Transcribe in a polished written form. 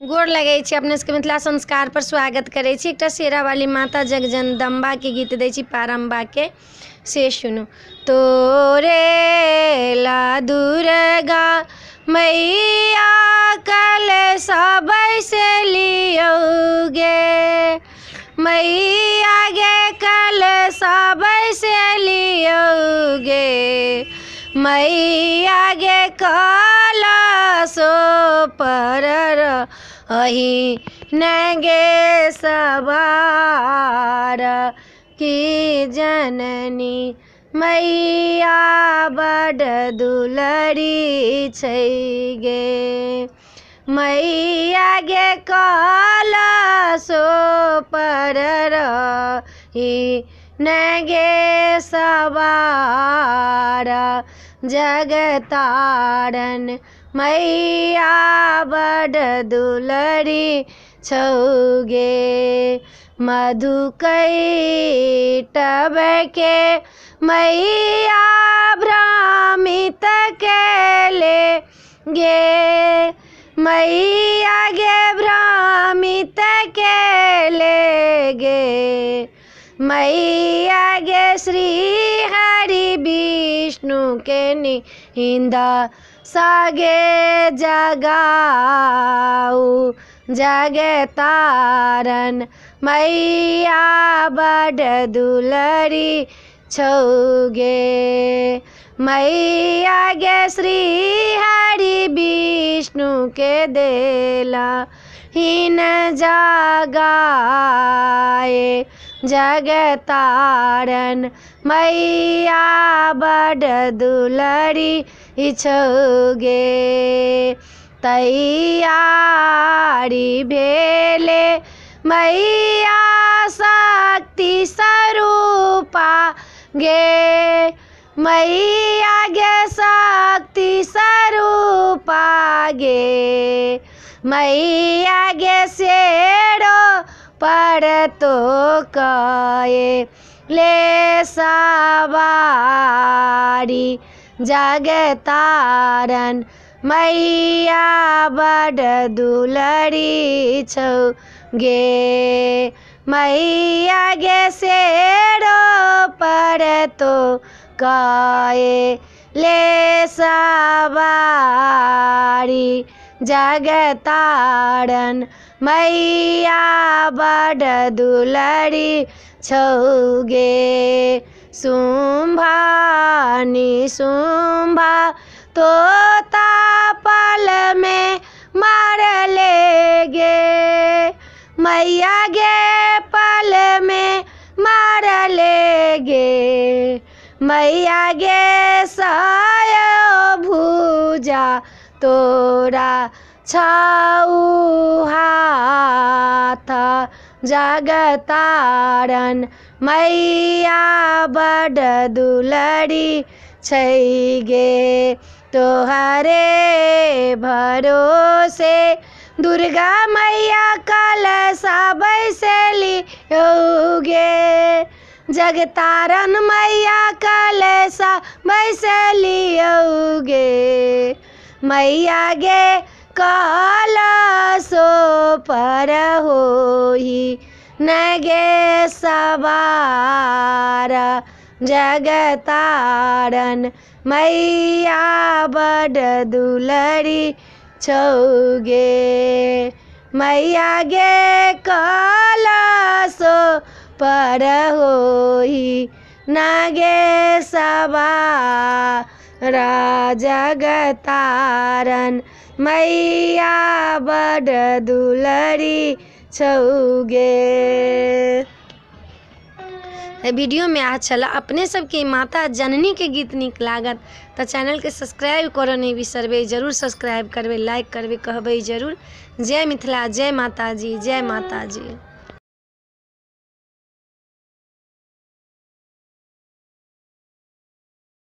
गोर लगै छी अपने सबके। मिथिला संस्कार पर स्वागत करै छी। एकटा शेरावाली माता जगदम्बाके गीत दै छी पारम्बाके, से सुनू। तोरे ला दुर्गा मैया कल सब लियौ गे, मैया गे कल सब लियौ गे, मैया गे कलशो पर रही ने गे सवार की जननी मैया बड दुलरी छै गे, मैया गे कलशो पर रही ने गे सवार जगतारन मैया बड दुलरी छौ गे। मधुकैटभके मैया भ्रमित केले गे, मैया गे भ्रमित केले गे, मैया गे श्री हरि विष्णु के निंद सागे जगाऊ जगतारन मैया बड दुलरी छौ गे, मैया गे श्री हरि विष्णु के देला हीन जगाए जगतारन मैया बड दुलरी छौ गे। तैयारी भेले मैया शक्ति स्वरूपा गे, मैया गे शक्ति स्वरूपा गे, मैया गे शेरो पर तो कए ले सवारी जगतारन मैया बड दुलरी छौ गे, मैया गे शेरो पर तो कए ले सवारी जगतारन मैया बड दुलरी छौ गे। शुम्भानी शुम्भा तोता पल में मारले गे, मैया गे पल में मारले गे, मैया गे सायो भुजा तोरा छौ हाथ जगतारन मैया बड दुलरी छै गे। तोहरे भरोसे दुर्गा मैया कलशा बैसली गे, जगतारन मैया कलशा बैसली गे, मैया गे कलशो पर होही न गे सवार जगतारन मैया बड दुलरी छौ गे, मैया गे कलशो पर होही न गे सवार जगतारन मैया बड दुलरी छौ गे। वीडियोमे अच्छा अपने सबके माता जननीके गीत नीक लागत तऽ चैनलके सब्सक्राइब करऽ नहि बिसरबै, जरूर सब्सक्राइब करबै, लाइक करबै, कहबै जरूर। जय मिथिला, जय माताजी, जय माताजी।